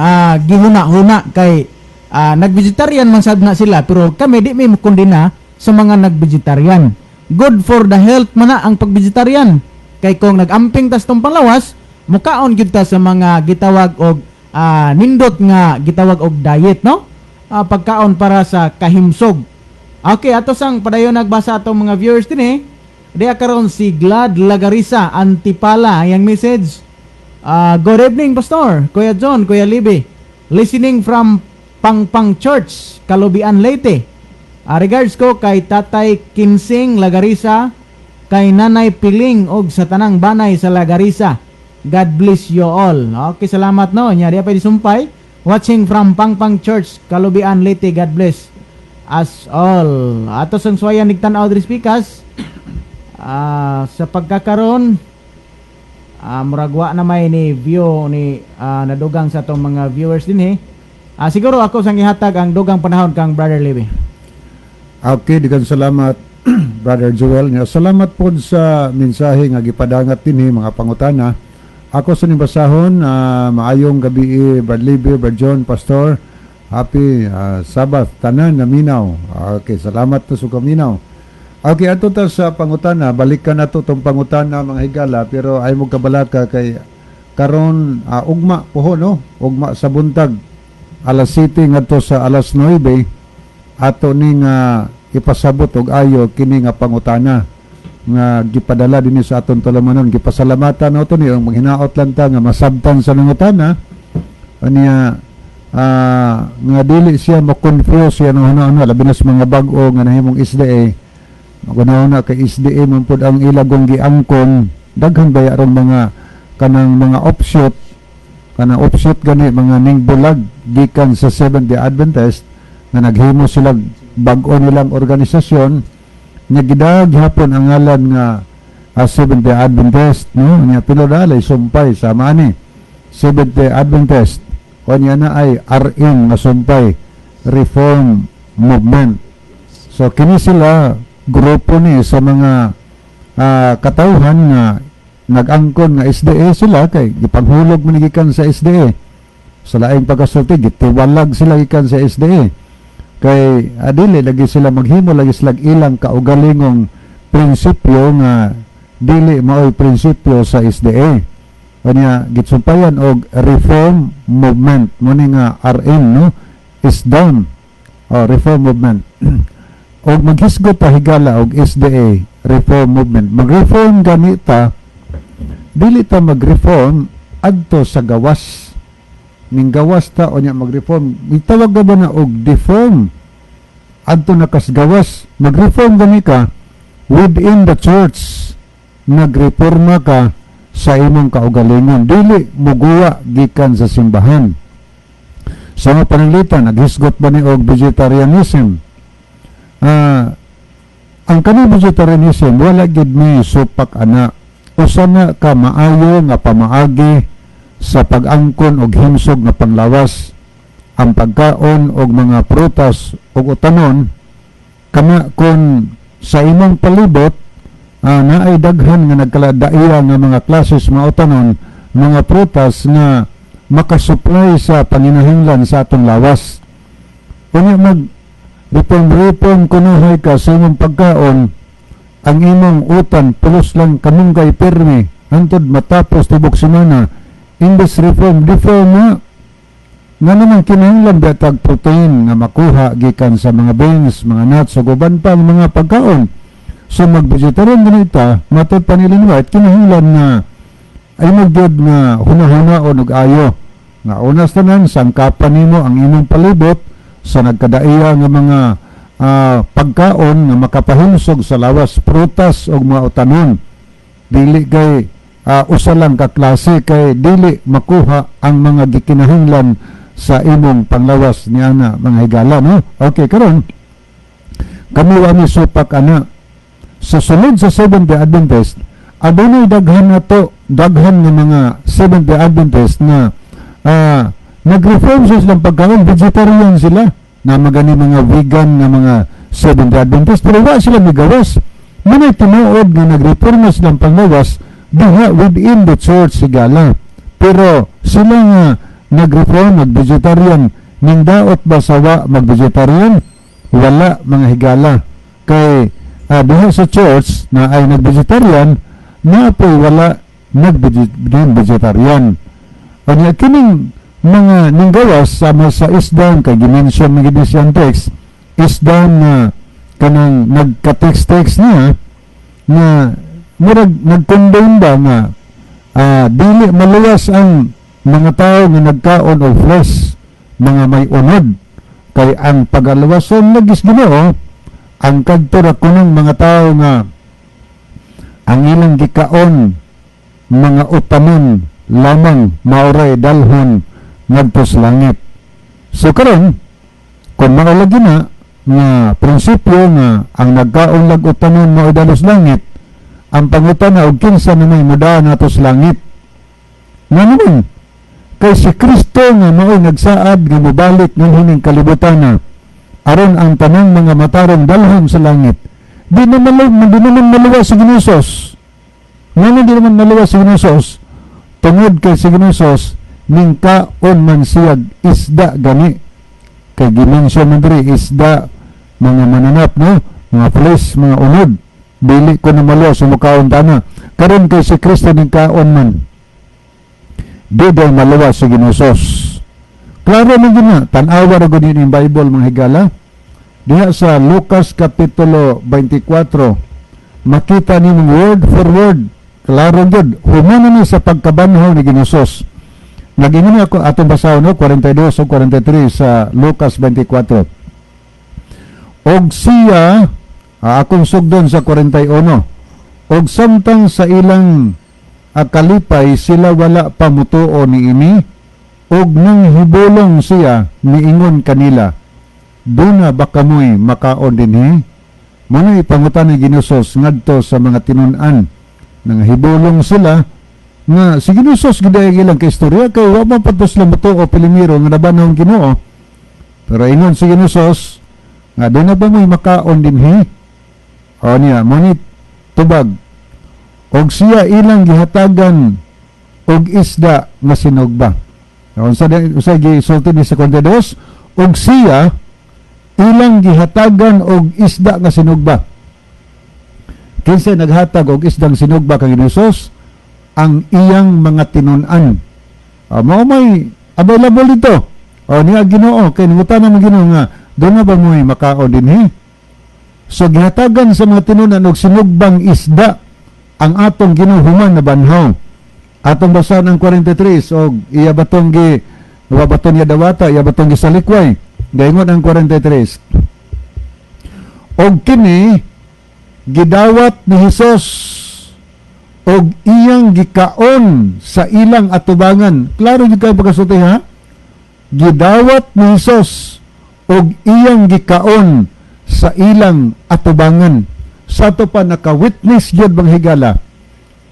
Speaker 3: gihuna-huna kay nag-vegetarian man sad na sila, pero kami di may kondena sa mga nag-vegetarian. Good for the health man na ang pag-vegetarian. Kay kung nag-amping tas tong panglawas, mukaon gyud ta sa mga gitawag og nindot nga gitawag og diet, no? Pagkaon para sa kahimsog. Okay, ato sang padayon nagbasa atong mga viewers din eh. Di karon si Glad Lagarisa Antipala ang message. Good evening, Pastor, Kuya John, Kuya Libby. Listening from Pangpang Church, Kalubian, Leyte. Regards ko kay Tatay Kinsing Lagarisa, kay Nanay Piling og sa tanang banay sa Lagarisa. God bless you all. Okay, salamat, no. Nya di pa sumpay. Watching from Pangpang Church, Kalubian, Leyte. God bless us all. Ato sang suwayan nigtan-aw diri speakers. Sa pagkakaron, murag wa na may ni view ni nadugang sa atong mga viewers din eh. Siguro ako sang ihatag ang dugang panahon kang Brother Levi.
Speaker 2: Okay, daghang salamat, Brother Joel. Nga salamat pod sa mensahe nga gipadangat dinhi, mga pangutana. Ako sa basahon, maayong gabi, Brad Libby, Brad John, Pastor. Happy Sabbath tanan naminaw. Okay, salamat to sa kaminaw. Okay, ato ta sa pangutana, balikan nato tong pangutana, mga higala, pero ay mo kabalaka kay karon ugma poho, no? Ugma sa buntag alas 7 ngadto sa alas 9 ato ning ipasabot og ayo kini nga pangutana nga gipadala dinhi sa aton tulumanon. Gipasalamatan nato ni ang maghinaot lang ta nga masabtan sa nangutana aniya nga dili siya mo-confuse siya ng huna-huna, labi na sa mga bag-o nga nahimong SDA. Magunahuna kay SDA man pud ang ilagong giangkon, daghan baya ron mga kanang mga offshoot, kanang offshoot gani, mga ningbulag gikan sa Seventh Day Adventist nga naghimo sila bag-o nilang organisasyon nga gidag hapon ang ngalan nga Seventh Day Adventist, no? Nya pilo dalay sumpay sama ani Seventh Day Adventist o niya na ay RM nga sumpay, Reform Movement. So kini sila grupo ni sa mga katawhan nga nag-angkon nga SDA sila kay gipanghulog man gikan sa SDA. Sa laing pagkasulti, gitiwalag sila gikan sa SDA kay adili lagi sila maghimo lagi sila ilang kaugalingong prinsipyo nga dili maoy prinsipyo sa SDA. Kanya gitsumpayan og Reform Movement mo ni nga RM, no, is down, oh, Reform Movement. Og maghisgot pa, higala, og SDA Reform Movement, mag-reform gani ta, dili ta mag-reform adto sa gawas. Ning gawas ta o nya mag-reform, itawag ba na og deform adto na kas gawas. Mag-reform gani ka within the church, nagreforma ka sa imong kaugalingon, dili muguwa gikan sa simbahan. Sa mga pananglitan, naghisgot ba ni og vegetarianism? Ang kanang vegetarianism, wala gid mi supak ana. Usa na ka maayo nga pamaagi sa pag-angkon og himsog nga panglawas ang pagkaon og mga prutas ug utanon, kana kon sa imong palibot naay daghan nga nagkaladaiya nga mga klases mga utanon, mga prutas nga makasupply sa panginahanglan sa atong lawas. Unya mag Reform reform kunuhay ka sa imong pagkaon, ang imong utan pulos lang kamunggay pirmi hantod matapos tibok semana. Imbes reform, deform na. Nga naman kinahanglan ba tag protein nga makuha gikan sa mga beans, mga nuts ug uban pang mga pagkaon. So mag-vegetarian ganita, matod pa nila ni White, kinahanglan nga ay magyud nga hunahuna og ayo. Nga unas tanan, sangkapan nimo ang imong palibot sa nagkadaiya nga mga pagkaon nga makapahinsog sa lawas, prutas ug mga utanon. Dili kay usa lang ka klase kay dili makuha ang mga gikinahanglan sa imong panglawas niana, mga higala, no? Okay, karon kami wa mi supak ana. Sa sulod sa Seventh Day Adventist, adunay daghan na to, daghan nga mga Seventh Day Adventist na nag-reform sa silang pagkaon, vegetarian sila na magani mga vegan nga mga Seventh Day Adventist, pero wa sila migawas. Manay tinuod nga nag-reform na silang panglawas diha within the church, higala. Pero sila nga nag-reform, nag-vegetarian, ning daot ba sa wa mag-vegetarian? Wala, mga higala, kay diha sa church na ay nag-vegetarian na po'y wala nag-vegetarian. Unya kining mga ninggawas sama sa isdan, kay gimension man gid siyang text isdan na kanang nagka-text-text niya na murag nag-condone ba nga dili maluwas ang mga tao nga nagkaon og flesh, mga may unod, kay ang pagaluwason lagi sa Ginoo ang kadto ra kunong mga tao nga ang ilang gikaon mga utanon lamang, maoray dalhon ngadto sa langit. So karon, kung mao lagi na nga prinsipyo nga ang nagkaon lag utanon mao dalo sa langit, ang pangutana, og kinsa na may mudaan nato sa langit? Nga naman kay si Kristo nga mao'y nagsaad nga mobalik ng hining kalibutan na aron ang tanang mga matarong dalhon sa langit, di naman maluwas si Ginoong. Ngano di naman maluwas si Ginoong? Tungod kay si Ginoong ningkaon man siyag isda gani, kay gimension man diri isda, mga mananap, no, mga flesh, mga unod. Dili ko na maluwas sumukaon tana karon kay si Kristo ningkaon man. Di daw maluwas si Ginoong. Klaro man gina, tan-awa ra gud yung Bible, mga higala. Diha sa Lucas Kapitulo 24, makita nimong word for word, klaro gyud humana ni sa pagkabanhaw ni Ginoong. Nag-ingon ako, atong basahon, no, 42 o 43 sa Lucas 24. Og siya, akong sugdon sa 41. Og samtang sa ilang kalipay sila wala pa mutuo niini, og nang hibulong siya, niingon kanila, "Duna ba kamoy makaon dinhi?" Mao ipangutan ni Ginoong ngadto sa mga tinun-an. Nang hibulong sila nga si Ginoong giday ilang ka istorya kay wa man pa sila mutuo pilimiro nga nabanhong Ginoo. Pero ingon si Ginoong nga, "Duna ba mo'y makaon dinhi?" O niya, mo ni tubag. Og siya ilang gihatagan og isda nga sinugba. Unsa unsa gisulti ni sa 42? Og siya ilang gihatagan og isda nga sinugba. Kinsa naghatag og isdang sinugba kang Hesus? Ang iyang mga tinun-an. Mao may available dito. O niya Ginoo kay nangutana man Ginoo nga, "Duna ba mo'y makaon dinhi?" So gihatagan sa mga tinun-an og sinugbang isda ang atong Ginoo human na banhaw. Atong basahan ang 43, og iya batong gi wa baton niya dawata, iya batong gisalikway. Gaingon ang 43. Og kini gidawat ni Hesus og iyang gikaon sa ilang atubangan. Klaro gyud kay pagkasulti, ha? Gidawat ni Hesus og iyang gikaon sa ilang atubangan. Sa ato pa naka-witness gyud, bang higala,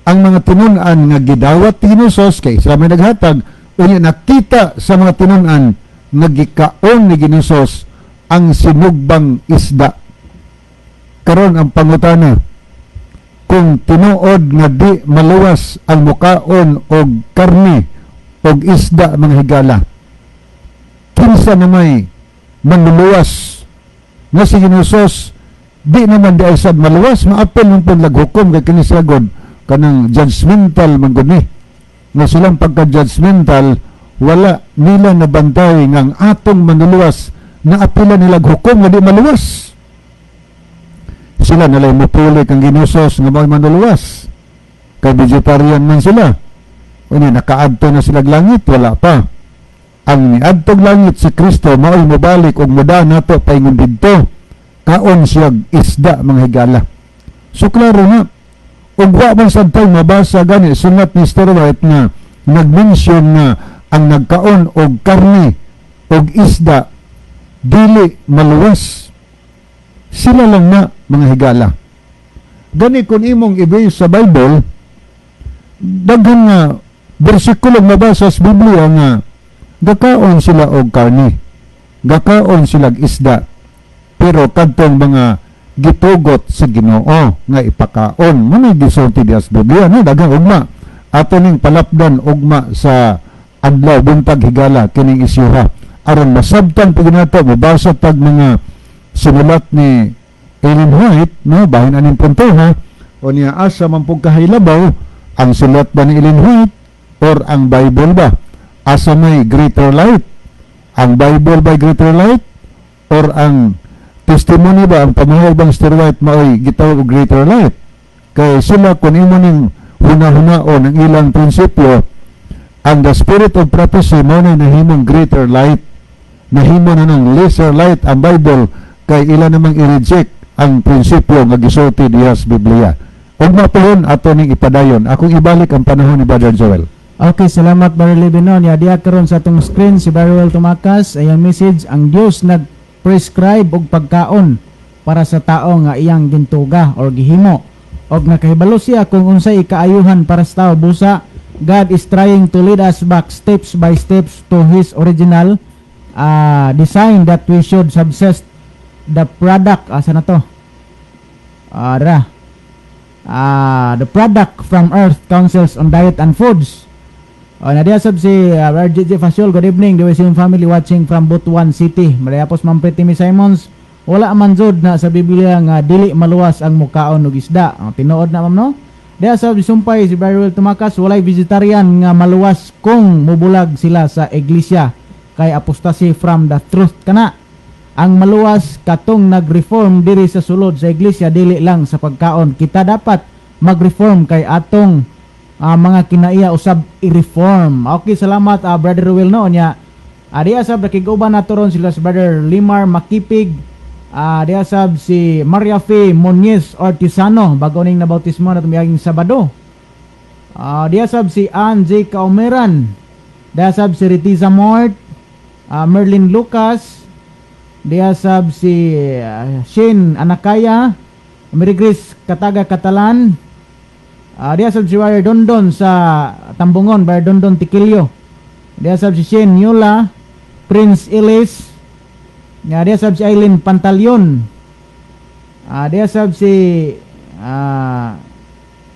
Speaker 2: ang mga tinun-an nga gidawat ni Hesus kay sila may naghatag. Unya nakita sa mga tinun-an nga gikaon ni Hesus ang sinugbang isda. Karon ang pangutana, kung tinuod nga di maluwas ang mukaon og karne og isda, mga higala, kinsa na may manluluwas? Nga si Ginosos di naman di ay sad maluwas, maapil man pud hukom kay kini sila god kanang judgmental man gud ni. Nga silang pagka-judgmental, wala nila nabantay nga ang atong manluluwas na apila nila hukom nga di maluwas. Sila nalay mupuli kang Ginosos nga mao'y manluluwas. Kay vegetarian man sila. Unya nakaadto na sila langit, wala pa. Ang niadtog langit si Kristo, mao'y mobalik og muda nato paingon didto. Kaon siya isda, mga higala. So klaro na. Ug wa man sad tay mabasa gani sulat ni Mr. White nga nag-mention nga ang nagkaon og karne og isda dili maluwas. Sila lang na, mga higala. Gani kung imong i-base sa Bible, daghan nga bersikulo mabasa sa Biblia nga gakaon sila og karne, gakaon sila og isda, pero kadtong mga gitugot sa Ginoo nga ipakaon mo na gisulti diha sa Biblia no. Daghang ugma ato ning palapdan ugma sa adlaw buntag, higala, kining isyuha aron masabtan pud nato. Mobasa tag mga sinulat ni Ellen White no, bahin aning punto ha. O niya, asa man pud kahilabaw, ang sulat ba ni Ellen White or ang Bible ba? Asa may greater light? Ang Bible ba greater light or ang testimony ba, ang pamahayag bang Mr. White maoy gitawag og greater light? Kay sila, kung imo ning huna-hunaon ang ilang prinsipyo, ang the spirit of prophecy mao na nahimong greater light, nahimo na ng lesser light ang Bible kay ila namang i-reject ang prinsipyo nga gisulti diha sa Biblia. Ugma pohon ato ning ipadayon. Akong ibalik ang panahon ni Brother Joel.
Speaker 3: Okay, salamat, Brother Levinon. Ya, diha karon sa atong screen si Barrel Tumakas, ayang message: ang Dios nag-prescribe og pagkaon para sa tao nga iyang gintuga or gihimo. Og nakahibalo siya kung unsay ikaayuhan para sa tao. Busa God is trying to lead us back steps by steps to His original design that we should subsist the product. Asa na to? Ah, dara. The product from Earth Councils on Diet and Foods. Oh, nadia sab si RJJ Fasyol, good evening. The Wisdom family watching from Butuan City. Mariapos Ma'am Pretty Miss Simons. Wala man jud na sa Biblia nga dili maluwas ang mukaon og isda. Ang tinuod na, ma'am, no? Diya sa sumpay si Barrel Tumakas, walay vegetarian nga maluwas kung mubulag sila sa iglesia kay apostasy from the truth kana. Ang maluwas katong nag-reform diri sa sulod sa iglesia, dili lang sa pagkaon. Kita dapat mag-reform kay atong mga kinaiya usab i-reform. Okay, salamat, Brother Ruel, no. Nya diya sab nakig-uban nato ron sila si Brother Limar Makipig. Diya sab si Maria Fe Moniz Ortisano, bago ning nabautismo na tumiyaging Sabado. Diya sab si Ann J. Kaumeran. Diya sab si Ritiza Mort, Merlin Lucas, diya sab si Shane Anakaya, Mary Grace Kataga Catalan, diya sab si Wire Dondon sa Tambungon, Wire Dondon Tikilyo. Diya sab si Shane Yula, Prince Ellis, nga diya sab si Eileen Pantaleon. Diya sab si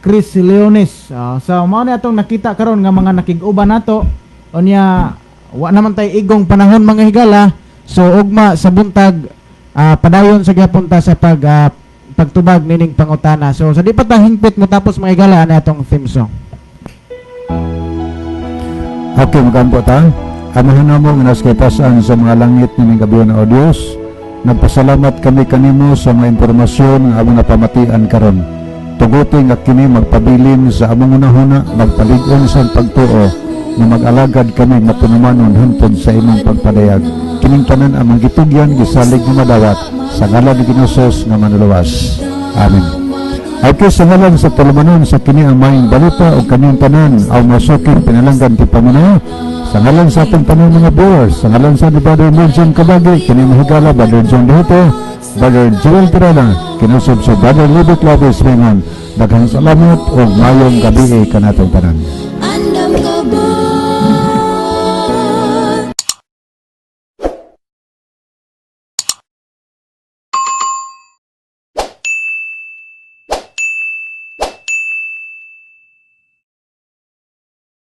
Speaker 3: Chris Leones. So mao na atong nakita karon nga mga nakig-uban nato. Unya wa naman tay igong panahon, mga higala.
Speaker 5: So ugma sa buntag, padayon sa gyapon ta sa pagtubag nining pangutana. So sa di pa ta hingpit mo tapos, mga higala, ana atong theme song.
Speaker 2: Okay, magampo ta. Amahan namo nga nas katasan sa mga langit, nining gabi na, O Dios, nagpasalamat kami kanimo sa mga impormasyon nga among napamatian karon. Tuguti nga kini magpabilin sa among hunahuna, magpalig-on sa pagtuo, nga mag-alagad kami matunumanon hantod sa imong pagpadayag. Kining tanan among gitugyan, gisalig nga madawat sa ngalan ni Ginosos nga manluluwas. Amen. Okay, sa ngalan sa tulumanon sa kini ang maayong balita o kaning tanan aw masuking pinalanggan ti paminaw, sa ngalan sa atong tanan mga viewers, sa ngalan sa ni Brother Milton Kabagi, kini mahigala Brother John Dihito, Brother Joel Tirana, kinusog sa Brother Libet Lopez Mengon. Daghang salamat ug maayong gabi kanatong tanan.